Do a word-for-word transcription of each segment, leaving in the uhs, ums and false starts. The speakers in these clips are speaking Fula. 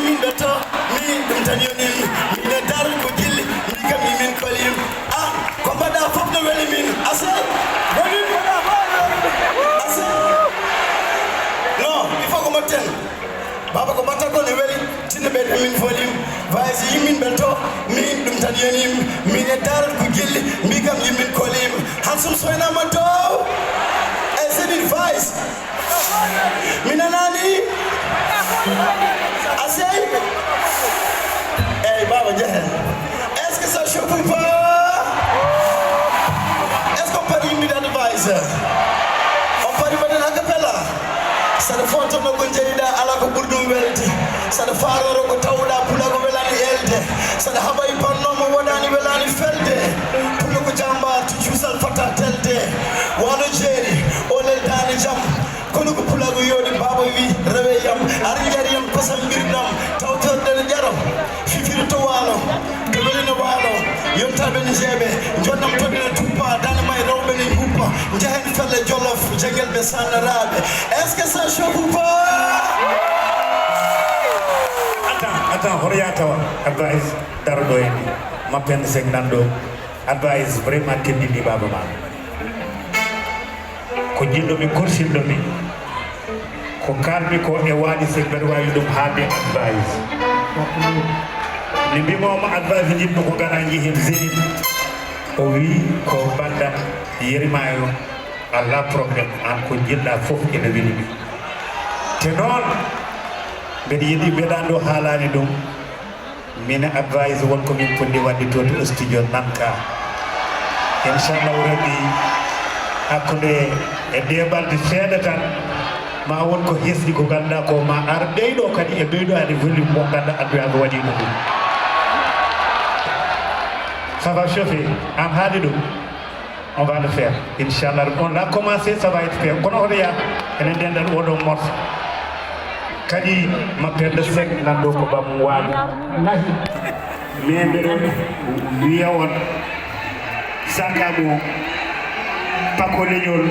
Min ɓe to, min ɗum tan yoni min. Min e daral ko gilli, min kam yimin kolim. Ah, ko mbaɗa fof no weli min. Asel, weli mbaɗa fof no weli min. Asel. Non, il faut ko mbaɗten. Baba ko mbaɗta ko no weli, tinno ɓe ɗum min folim. Vaysi yimmin ɓe to, min ɗum tan yoni min. Min e daral ko gilli, mbi kam yimin kolim. Hansum soynama dow. E Zenith Vice. Mi nanaani. Asey. Eyi, baaba, njehen. Est-ce que ça chauffe ou pas? Est-ce qu'on peut une minute advice? On peut répéter a cappella? Saɗa fontono ko njeyɗa, ala ko ɓuri ɗum welde. Saɗa faaroro ko tawɗa, pula ko welani elde. Saɗa haɓa e panno mo wonani welani felde. Pula ko jamba, to cuusal fata telde. Wano jeeri, o leldani jam. Kono ko pulaagu yooɗi, baaba wi, rewe yam, ari njari yam, kosam mbirɗam, tawtorɗe no ƴaro, fifiri to waalo, to weli no waalo, yontaaɓe no jeeɓe, jonnam toɗɗe no tuppa, dane may rewɓe no nguppa, njehen felle Jolof, jangel ɓe sannaraaɓe. Est-ce que ça chauffe ou pas? Attends, attends, hoto yaa tawa, advice, daro ɗo en, mappen sek nan ɗo, advice, vraiment teddini baaba ma. Ko jiɗɗo mi, korsinɗo mi, ko kalmi ko e waɗi, se mbeɗa wawi ɗum haalde advice. Mi mbimoma advice jiɗɗo ko gara jeehi Zénith. O wi ko bandam yerimayo, ala problème, an ko jiɗɗa fof ene weli mi. Te noon, mbeɗa yiɗi, mbeɗa ɗo haalani ɗum. Min advice won ko min puɗɗi waɗde to, to studio Nanka. Inchallahu Rabbi, hakkunde e ɗe balɗe seeɗa tan, ma won ko hesɗi ko ganduɗa ko ma ar ɓeydo kadi e ɓeydoade volume mo ganduɗa adduyaɓe waɗi ɗum. Ça va chauffer, an haali ɗum. On va le faire. Inchallah, on l'a commencé, ça va être fait. Kono hoto yaa, enen dental oɗo morceau. Kadi ma perde sec nan ɗo ko bam waali. Nahi. Mais mbeɗo wiya on, saka mo pako leñol.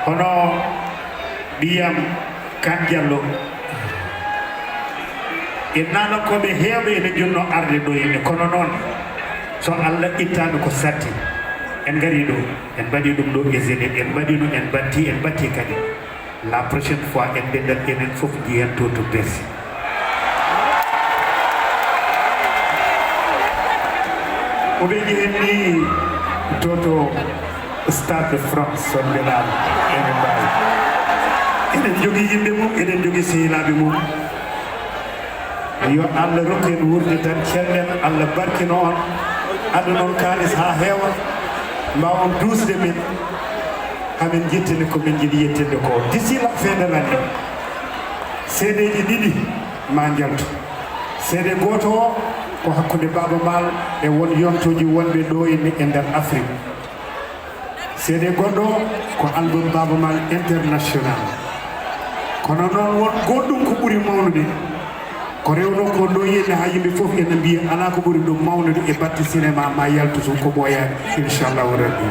Hono ɓiyam Kan Diallo. En naalankooɓe heewɓe ene njonnoo arde ɗo henne, kono noon, so Allah ittaano ko satti, en ngarii ɗo, en mbaɗii ɗum ɗo e Zénith, en mbaɗiino, en mbattii, en mbattii kadi. La prochaine fois, en dental enen fof njiyen to, to Bercy. Ko ɓe njiyen ni to, to Stade de France, son ngelaaɗo, eɗen mbaawi. Eɗen njogii yimɓe mum, eɗen njogii sehilaaɓe mum. Yo Allah rokku en wuurde tan, cellal, Allah barkino on, addan on kaalis haa heewa, mbaawon duusde men, haa men njettine ko men njiɗi yettinde ko. D'ici la fin de l'année, C D ji ɗiɗi ma njaltu. C D gooto o ko hakkunde Baaba Maal e won yontooji wonɓe ɗo e, e nder Afrique. C D goɗɗo o ko album Baaba Maal international. Kono noon won goɗɗum ko ɓuri mawnude. Ko rewno ko ɗo yenne haa yimɓe fof ene mbiya alaa ko ɓuri ɗum mawnude e batte cinéma ma yaltu tun ko ɓooyaani, inchallahu rabbi.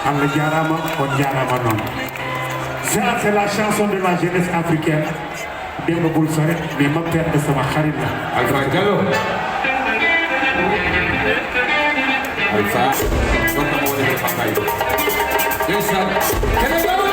Allah jaaraama, on jaaraama noon. Ça, c'est la chanson de la jeunesse africaine. Demba Bul Sore, mais ma perte sama xarit la. Alpha Diallo. Alpha. Wonta mo woni ko Papa Diallo. Ndeysaan. Kene Baba.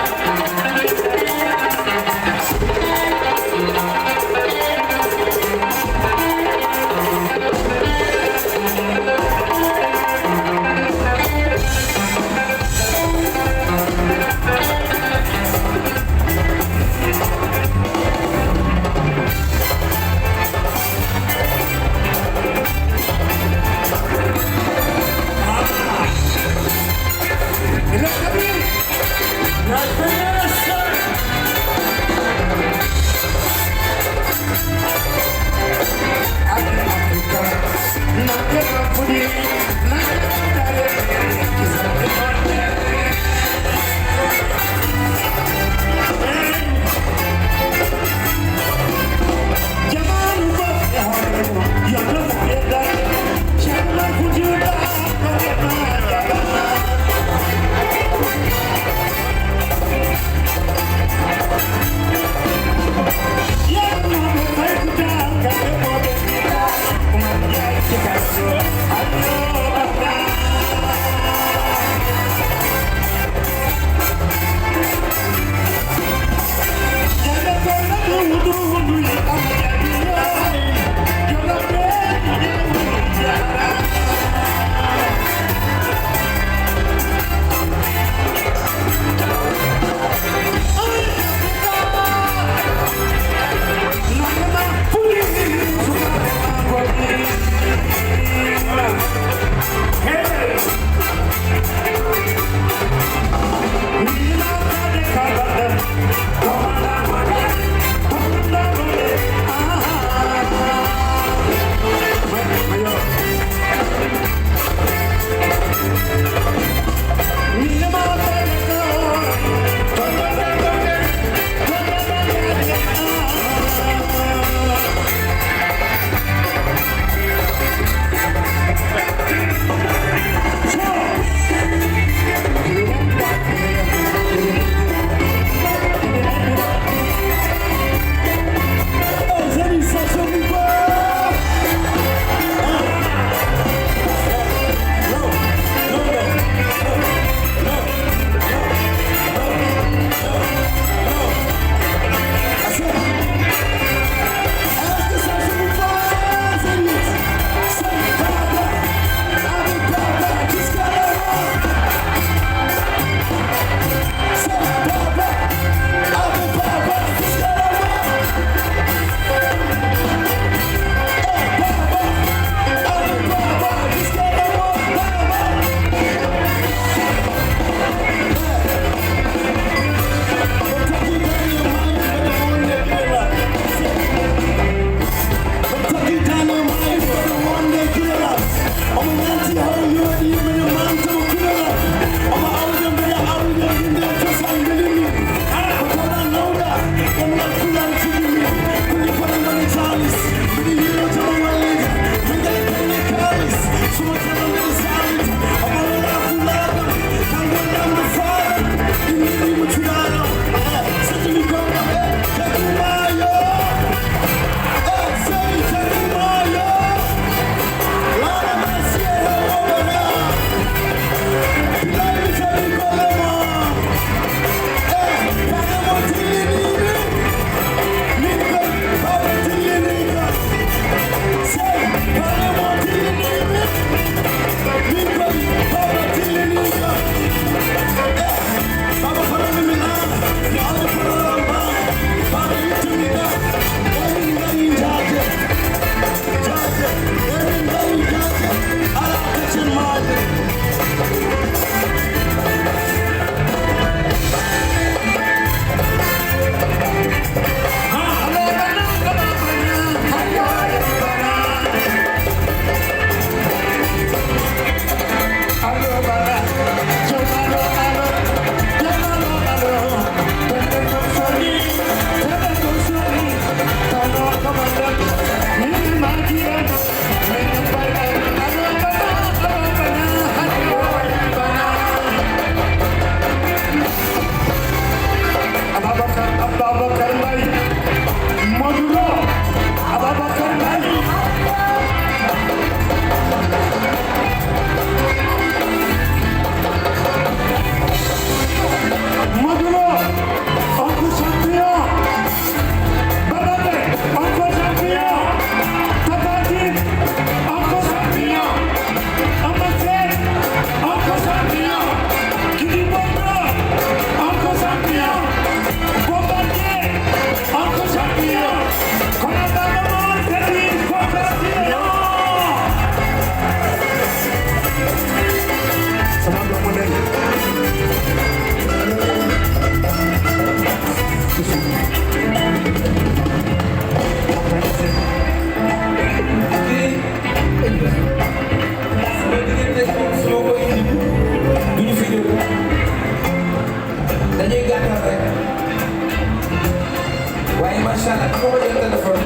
Dama ko jël téléphone.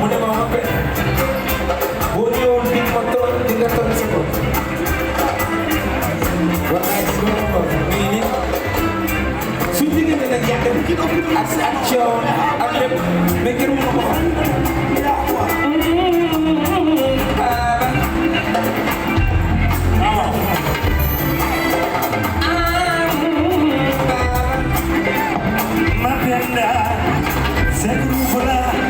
Mu ne ma, "Hoppe, boo ñëwoon bind ma trente, di nga trente secondes." Wallaay, loolu la ko. Nii, nii. Suñ diggante nag yàgg na. Ak, ak coow, ak lépp. Mais kenn mënu ko xam. Baaba. Mapenda Sekuru Bola.